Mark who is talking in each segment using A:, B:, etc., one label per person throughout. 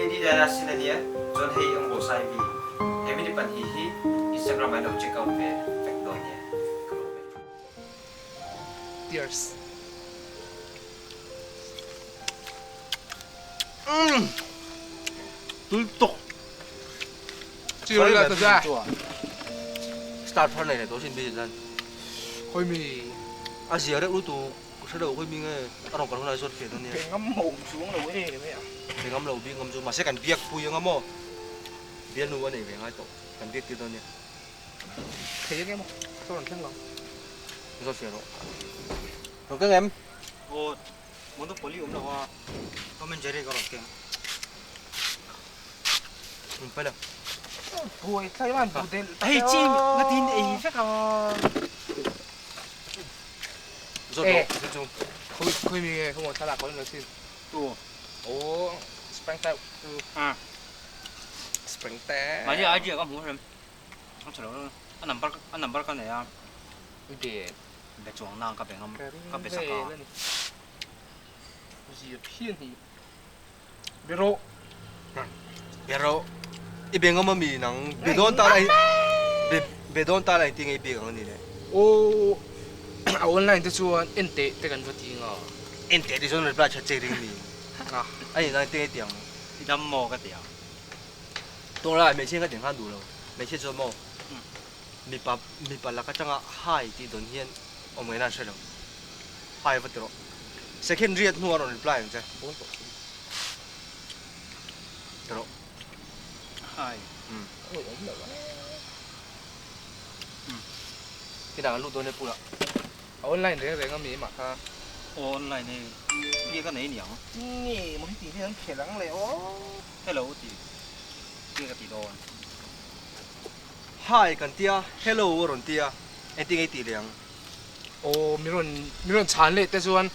A: Lady Diana sin a nia, chuan hei ang bo sai vi. He mini panhi hi Instagram ah in lo check out ve vek dawn nia. Ka lawm e.
B: Tears.
C: Umm. Tui tuk.
B: Cheers la ta za.
C: Start thar nei leh tawh sin busy nan.
B: Khoi mi.
C: A zia reuh lutuk ka hre lo khoi mi nge a rawn kal hunah zawt fiah dawn nia.
B: Pe ngam ho chuang lo em em a.
C: Pe ngam lo bik ngam chu mahse kan biak pui anga maw bialnu a nei ve ngai tawh kan biak tir dawn nia.
B: Thei enge maw ka rawn thleng lo.
C: Zawt fiah rawh. Rawn keng em?
A: Aw Monopoly awm lo a Tom and Jerry ka rawn keng.
C: Um paila.
B: Buai thlai man bu del.
A: Hei chi nga tin ei vek a.
C: Zawt rawh chu chu.
B: Khoi khoi mi nge khaw thlalak ko lo sin.
A: Tu.
B: Aw spring type tu.
A: A.
B: Spring te.
A: Mani idea ka hmu rem. A chhelo a number a number ka nei a.
B: Be.
A: Be chuang nang ka be ngam ka be sak a.
B: Zir phian hi. Be rawh.
C: Be rawh. I be ngam ami nang be dawn ta lai be be dawn ta lai ti ngei bik ang ani le.
B: Aw a online te chuan en teh te kan va ti nga.
C: En teh ti chuan reply that che ring mi. Ani nang ti ngei ti ang.
A: I dam maw ka ti ang.
C: Tawng lai hmeichhia ka ti nghan duh lo. Hmeichhia chuan maw mipa mipa lak atanga hi tih dawn hian awm ngaihna an hre lo. Hi va ti rawh. Second riat hnuah rawn reply ang che. Ti rawh.
A: Hi.
C: Kinah kan lut dawn e pool ah.
B: A online reng reng ami mah kha.
A: Aw online e. Nge ka nei niang.
B: Nge maw heti hian an khel ang le aw.
A: Hello ti. Nge ka ti dawn.
C: Hi kan tia hello a rawn tia engtin nge i tih leh ang.
B: Aw mi rawn mi rawn chhan leh te chuan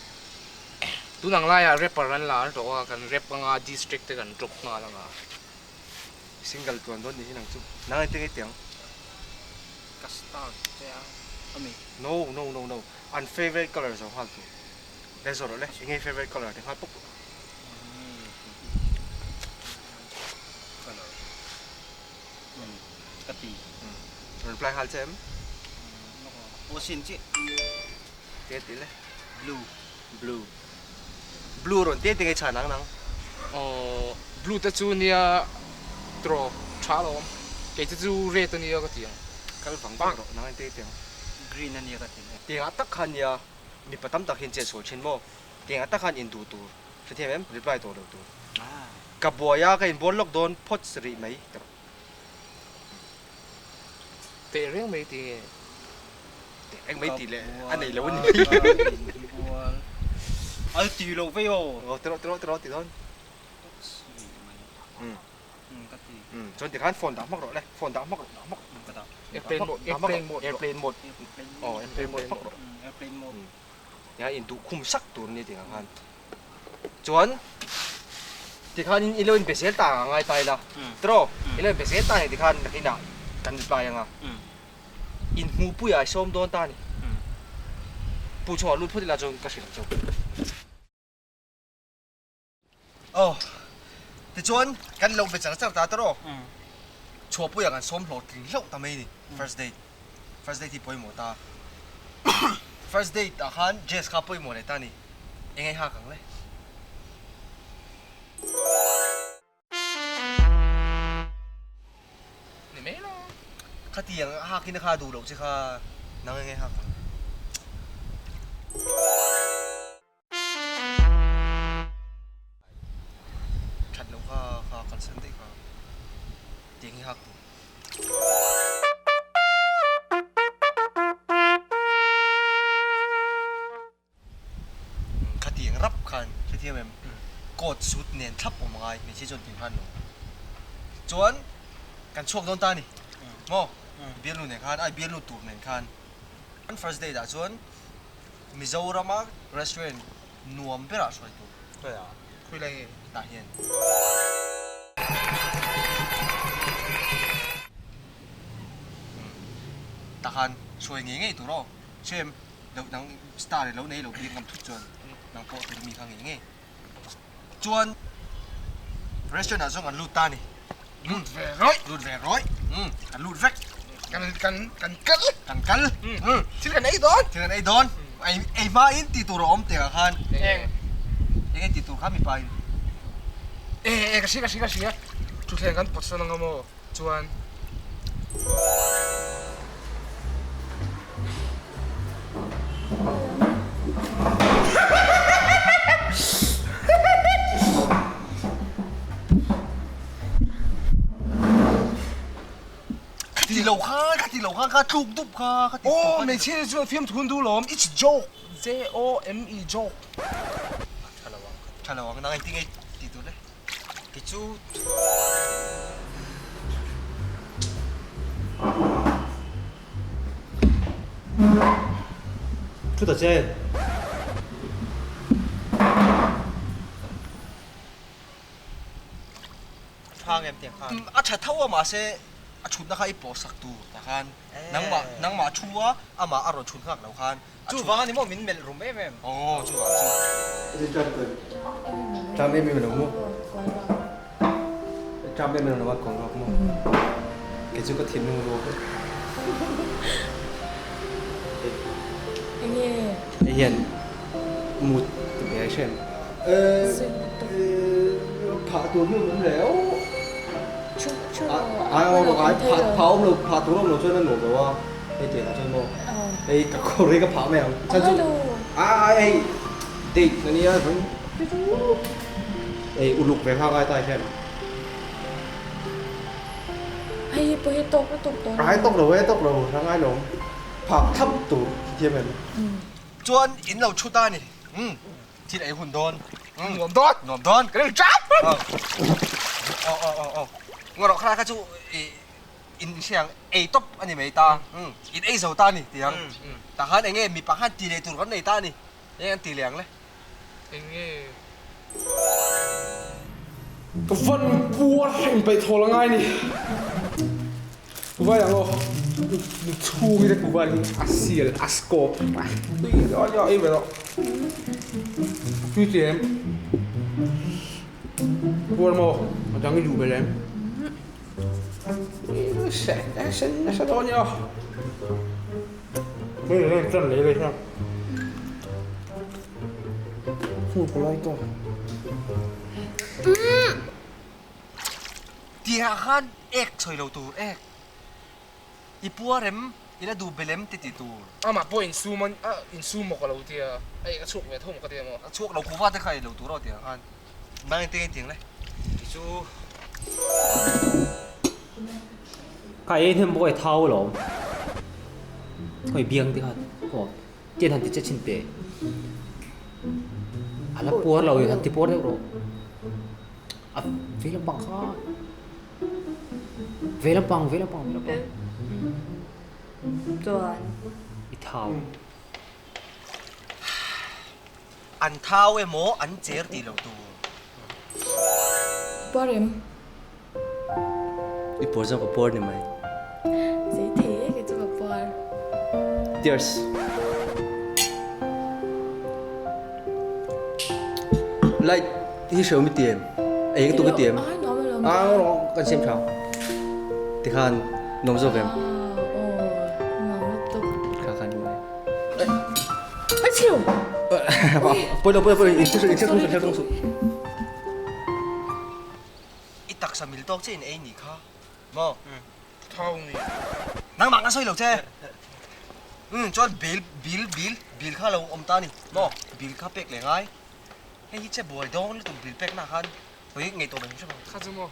B: tun ang laiah rapper an la an hlawh a kan rap anga district te kan drop nghal anga.
C: Single tluan dawn ni hi nang chu nang engtin nge i tih ang.
A: Ka start che a ami.
C: No no no no an favourite colour zo nghal tur le zawh rawh le enge favourite colour ti nghal pawp pawp.
A: Colour ka ti.
C: Reply nghal che em?
A: Aw sin chi.
C: Te ti le.
A: Blue.
C: Blue. Blue rawn te te nge chhan ang nang?
B: Aw blue te chu nia tiraw tha alawm. Kei te chu red ania ka ti ang.
C: Kal vang vang rawh nang te ti ang.
A: Green ania ka ti ang.
C: Tiangah tak khan nia mipa tam tak hian chet sual thin maw? Tiangah tak khan induh tur hrethiam em? Reply tawh lo tur. Ka buai a ka inbual lawk dawn phawt rih mai tiraw.
B: Teh reng mai ti nge?
C: Teh reng mai tih leh a nei lo a ni.
A: Al ti loh vei aw.
C: Aw ti rawh ti rawh ti rawh ti dawn.
A: Ka ti.
C: Chuan tikhan phone dah hmak rawh le phone dah hmak rawh dah hmak rawh.
A: Ka dah.
B: Airplane mode airplane mode
C: airplane mode aw airplane mode hmak rawh.
A: Airplane mode.
C: Tikhan induh khum sak tur a ni tih ang khan. Chuan tikhan in ilo in be zel ta ang a ngai ta ila tiraw ilo in be zel ta ang tikhan nakinah kan reply anga in hmuhpui ah i sawm dawn ta a ni pu chungah lut phawt ila chuan ka hrilh ang cheu. Aw tichuan kan lo be char char ta tiraw chhuahpuiah kan sawm hlawh tling hlauh ta mai a ni first date first date hi pawimawh ta first date ah khan dress kha pawimawh leh ta a ni. Eng ei hak ang le?
B: Ni mai lo.
C: Khatiang hak in a kha duh loh che kha nang eng ei hak ang? That loh kha kha kalsan daih kha tiang hi hak tur. Khatiang rap khan hrethiam em coat suit nen thlap awm angai hmeichhia chuan tih khan lo chuan kan chhuak dawn ta a ni maw bialnu nen khan ai bialnu tur nen khan an first date ah chuan Mizorama restaurant nuam berah hruai tur
B: khawi lai nge
C: tah hian. Tah khan hruai ngei ngei tur aw Chem. Deuh nang star i lo nei lo bik ngam thut chuan nang pawh tur mi kha ngei ngei chuan Restaurant ah zawng an lut ta ni.
B: Lut ve rawih.
C: Lut ve rawih. Umm kan lut vek.
B: Kan kan kan kal.
C: Kan kal.
B: Umm thil kan ei dawn.
C: Thil kan ei dawn. Ei ei hma in tih tur a awm teh ah khan.
B: Eng.
C: Eng nge tih tur kha mipa in.
B: E e ka hria ka hria ka hria. Thutthleng kan pawt sawn anga maw chuan.
C: Khati lo kha, khati lo kha, kha tluk dup kha, khati
B: Aw, hmeichhia te chuan fiamthu an duh lawm, it's joke, J-O-M-E, joke.
C: Tha lo ang, tha lo ang, nang engtin nge tih tur le?
A: Kei chu
C: Thu ta che.
A: Tha ngem tiang khan.
C: A tha tho a mahse a chhutna kha i pawh sak tur tah khan nangmah nangmah thu a amah a rawn chhut nghak lo khan a
A: Chu vang a ni maw min melh rum em em.
C: Aw chu vang chu. Tram em em lo maw? Tram em em lo a kawn rawk maw? Kei chu ka thinlung ruak e.
D: Enge?
C: Hei hian mut ti ve ai hriat. Phah tur hi awm leh aw. Ai awm lo ai phah phah awm lo phah tur awm lo chuan a nuam lo a hei tiang ah chuan maw hei ka kawr hi ka phah mai ang chhan chu a ai hei date a nia chuan ei uluk ve nghak ai ta hian.
D: Hei hi pawh hi tawk lutuk dawn.
C: Ai tawk lo e tawk lo a ngai lo phah thlap tur thiam em. Chuan in lo thu ta a ni. Umm thil ei hun dawn. Umm
B: nuam dawn.
C: Nuam dawn.
B: Ka ring tap.
C: Aw aw aw aw ngaw rawh khalai kha chu i in hriang ei tawp a ni mai ta. Umm in ei zo ta a ni tiang. Tah khan eng nge mipa khan ti leh tur kan nei ta a ni. Eng an ti leh ang le.
B: Eng nge. Ka van puar heng peih thawl a ngai ni. Vai ang aw. Nu chhung hi te kuva hi a sial a scope. Tui a ya ei ve rawh. Tui ti em. Puar maw a dang i duh belh em. Sen sen nasa dawn nia. Hei hei tan lei lei hian. Hmu ka lai tawh.
C: Tihah khan ek chhawi lo tur ek. I puar em, i la duh bel em ti ti tur.
B: Amah pawh insum a insum maw ka lo tia, a ek a chhuak ve tho maw ka tia maw.
C: A chhuak lo kuva te kha ei lo tur aw tihah khan. Nang engtin nge tiang le?
A: Ti chu. Ka ei hnem bawk e thau alawm. Khawi biang te khan aw tian han ti che chhin teh. A la puar lo i han ti puar deuh rawh. A ve lampang kha ve lampang ve lampang ve lampang.
D: Chuan.
A: I thau.
C: An thau emaw an cher tih loh tur.
D: Puar em?
C: I puar zawk ka puar ni mai.
D: Zei thei e kei chu ka puar.
C: Tears. Light hi hreu mi ti em? A eng tuk i ti em?
D: A
C: nuam kan siam tha. Tikhan nuam zawk em?
D: Aw nuam lutuk.
C: Kha khan ni mai.
D: Ai chiu.
C: Pawilo pawilo pawilo in thil in thil thil thil thil. I taksa mil tawk che in ei nih kha maw?
B: Thau ni.
C: Nangmah ka sawi lo che. Umm chuan bill bill bill bill kha lo awm ta ni maw? Bill kha pek leh ngai. Hei hi che buai dawn lutuk bill pek na khan hawi ngei tawh mai hrim ang.
B: Kha chu maw?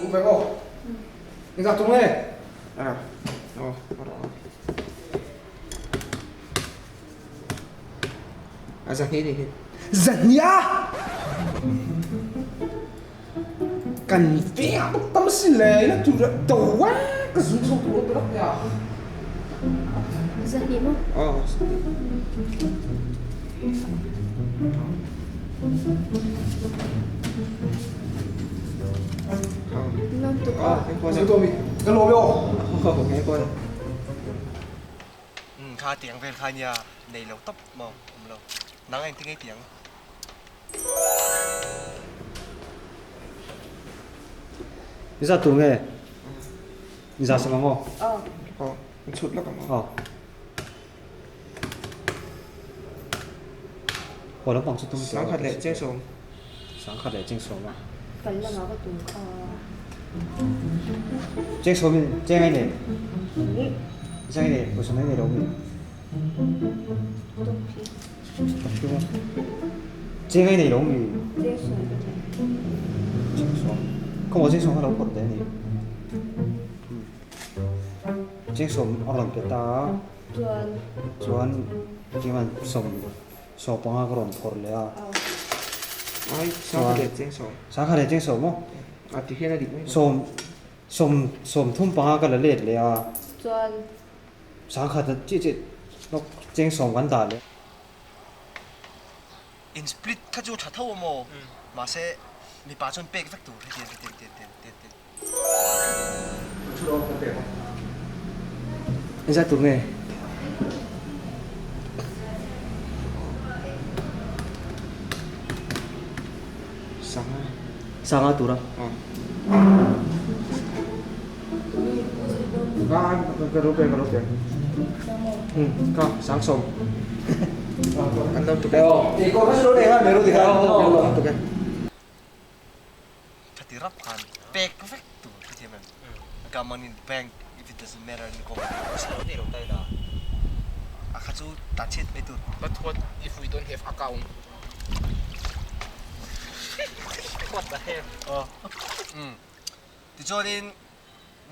C: U pek aw. Engzah tum nge?
B: Ah aw a rawh. A zahnih nih hi. Zahnia! Kan veng bawk tam si le, ila tur a do a ka zu chho tur a rak nia.
D: Zahnih maw?
B: Aw, zahnih.
D: Nan tuk a.
B: Zu to mi. Ka lawm e aw.
C: Umm kha tiang vel kha nia nei lo tawp maw awm lo nang engtin nge tiang.
A: I zat tur nge? I za sak ang aw.
D: Aw.
E: Aw, in chhut lawk ang aw.
A: Aw. Haw lampang chu tum tawh.
E: Sangkhat leh Chengsawm.
A: Sangkhat leh Chengsawm a.
D: Kal lamah ka tum kha.
A: Chengsawm in cheng ai nei. Cheng ai nei, pawisa mai nei lo mi.
D: Tawk phi.
A: Tawk phi maw? Cheng ai nei lo mi.
D: Chengsawm ka nei.
A: Chengsawm. Khaw maw Chengsawm kha lo phawrh teh a ni. Chengsawm a rawn pe ta a.
D: Chuan.
A: Chuan keimah sawm sawm panga ka rawn phawrh leh a.
E: Ai, sangkhat leh chengsawm.
A: Sangkhat leh chengsawm maw?
E: A ti hian a dik mai.
A: Sawm sawm sawm thum panga ka la let leh a.
D: Chuan.
A: Sangkhat a chiah chiah lawk chengsawm kan dah leh.
C: In split kha chu tha tho a maw? Mahse mipa chuan pek vek tur hetiang hetiang tiang tiang tiang tiang.
A: Engzat tur nge?
E: Sanga.
A: Sanga tura?
E: Ka ru pe ka ru pe. Ka sang sawm. Kan lo tuk e. Kan tuk e.
C: Thati rap khan pek vek tur hrethiam em? I got money in the bank if it doesn't matter in the kawng
A: Pasal nei lo ta ila
C: a kha chu tan chhiat mai tur.
B: But what if we don't have account?
A: What the hell?
C: Aw umm tichuanin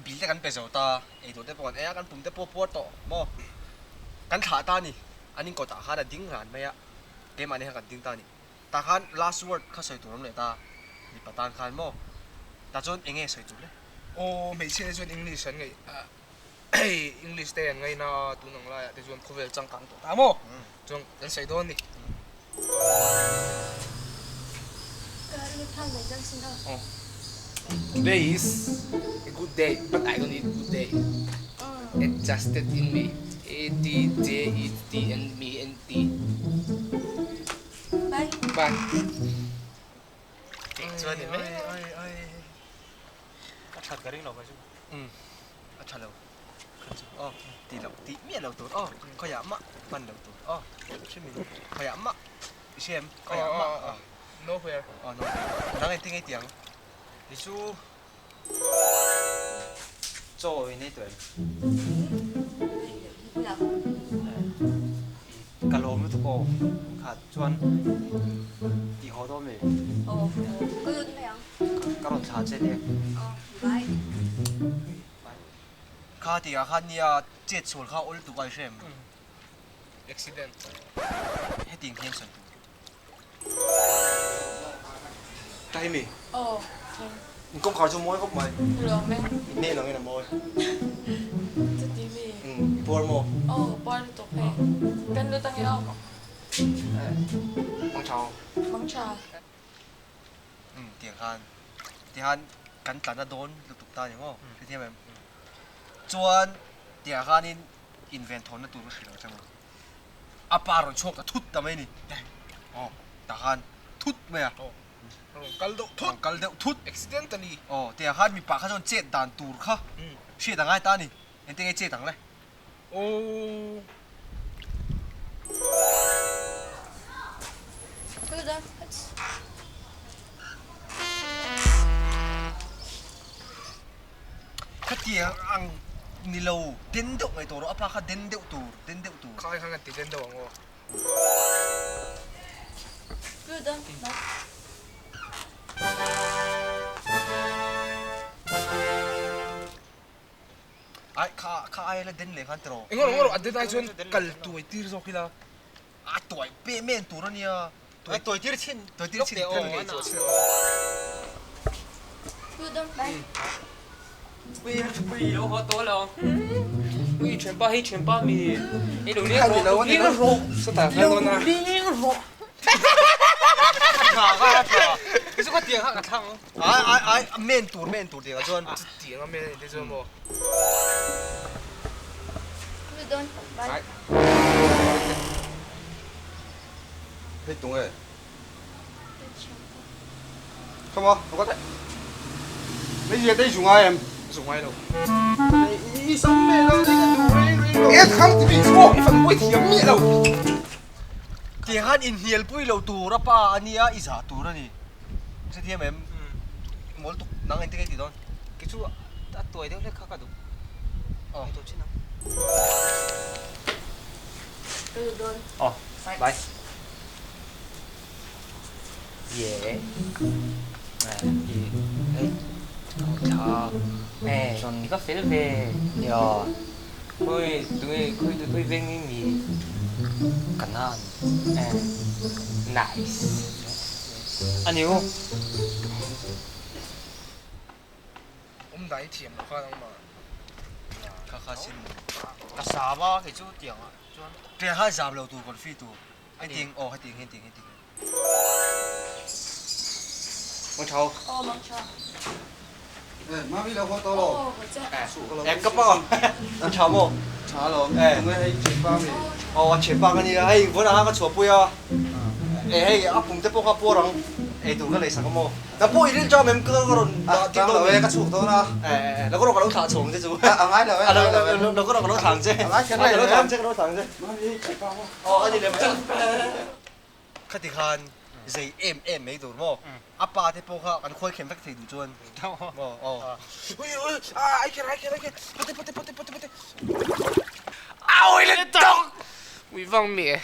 C: bill te kan pe zo ta eitur te pawh kan ei a kan pum te pawh a puar tawh maw kan thlah ta a ni an inkawtah khan a ding ran mai a keimahni khan kan ding ta a ni. Tah khan last word kha sawi tur awm leh ta, mipa tan khan maw? Tah chuan eng nge sawi tur le?
B: Aw, hmeichhia te chuan English an ngaih a, English te an ngaihna a, tun ang laiah te chuan khawvel changkang tawh ta maw? Chuan kan sawi dawn ni. Today is a good day but I don't need good day. Adjusted in me A T J E T N M N T.
D: Bye.
B: Bye. Tih chuan ni mai.
C: Oi oi.
A: A that ka ring lo mai chu.
C: Um a tha lo. Aw ti lo ti miah lo tur aw khawiah mah hman lo tur aw hrim in khawiah mah i hria em khawiah mah
B: aw nowhere
C: aw nowhere nang engtin nge i ti ang
A: ni chu Chaw in ei tawh em? Ka lawm lutuk aw kha chuan i haw dawn mi?
D: Aw ka lut mai ang.
A: Ka rawn thla che nia.
D: Aw bye.
A: Bye.
C: Kha tihah khan nia chet sual kha awl tuk a i hre em?
B: Accident.
C: Hetiang hian sawi tur. Tahimi.
D: Aw.
C: In kawngkhar chu mawi khawp mai.
D: Lawm e.
C: I hmel ang in a mawi.
D: Chuti mi.
C: Um, i puar maw?
D: Aw, puar lutuk hei. Kan lut ange aw.
C: Mang tha aw.
D: Mang tha.
C: Um, tiang khan. Tiang khan kan tlan a dawn lutuk ta ni maw? Hrethiam em? Chuan tiang khanin inven thawnna tur ka hrilh ang che maw? A pa rawn chhuak ta thut ta mai a ni. Aw, tah khan thut mai a.
B: Aw, rawn kal deuh thut.
C: Rawn kal deuh thut.
B: Accidentally.
C: Aw, tiang khan mipa kha chuan chet dan tur kha hriat a ngai ta a ni. Engtin nge chet ang le?
B: Aw.
C: Khatiang ang ni lo, den deuh ngaih tawh rawh, a pa kha den deuh tur, den deuh tur.
B: Khai khan kan ti den deuh ang aw.
C: Ai kha kha ai la den leh khan tiraw.
B: Engawr engawr a den ai chuan kal tuai tir zawk ila.
C: A tuai peh men tur a nia.
A: Tuai tuai tir chhin.
C: Tuai tir chhin.
B: Kan ngei chu a chhin.
F: Ui lo haw tawh lo. Ui thianpa hei thianpa mi ei lo leng rawh lo leng rawh.
B: Sawtah khan dawn a.
F: Lo leng rawh.
A: A tha kha a tha. Kei chu ka tiang kha ka thlang.
C: Ai ai ai a men tur men tur tiang ah chuan.
B: Tiang a men a ni te chuan maw.
D: Bye.
C: Hei tung e. Come on, look at that.
E: Mei te zu ngai em?
B: Zu ngai lo.
E: I sam me lo ding a duh reng reng lo.
B: E khang ti mi chu i fan pui thiam mi lo.
C: Tiang khan inhnial pui lo tur a pa a nia i zah tur a ni. Hre thiam em? Mawl tuk nang engtin nge i tih dawn?
F: Kei chu a tuai deuh hlek kha ka duh.
C: Aw.
F: Hei tawh chin ang.
D: Ka duh dawn.
F: Aw, bye. Ye. I hei thla chuan i va fel ve. Nia. Khawi tunge khawi khawi veng nge mi kanan. Nice. Ani u.
B: Awm dai thiam lo kha nangmah.
C: Kha kha sin.
F: Ka sam a kei chu tiang ah chuan.
C: Tiang kha zam lo tur confi tur. Hetiang aw hetiang hetiang hetiang. Mang tha aw.
D: Aw mang tha.
E: Eh mami lo haw tawh lo.
D: Aw haw che.
C: Eh ka pa an tha maw?
E: Tha lo. Tunge hei thianpa mi.
C: Aw a thianpa ka nia hei vawiin ah khan ka chhuahpui a. Eh hei a pum te pawh kha puar ang ei tur ka lei sak a maw? Na pawh i ril cham em ka rawn dah tir dawn
E: e ka chhuk dawn a.
C: Eh eh lo ka rawh ka lo thlah chhawng che chu.
E: A ngai lo e a ngai lo e.
C: Lo ka rawh ka lo thlah ang che.
E: A ngai kher
C: lo thlah ang che ka lo thlah ang che.
E: Mami hei thianpa maw?
C: Aw a ni lem chu. Khati khan zei em em mai tur maw? A pa te pawh kha kan khuai khem vek thei duh chuan maw? Aw.
B: Ui ui a ai kher ai kher ai kher pute pute pute pute pute. Awi le tawk! Ui vang mi e.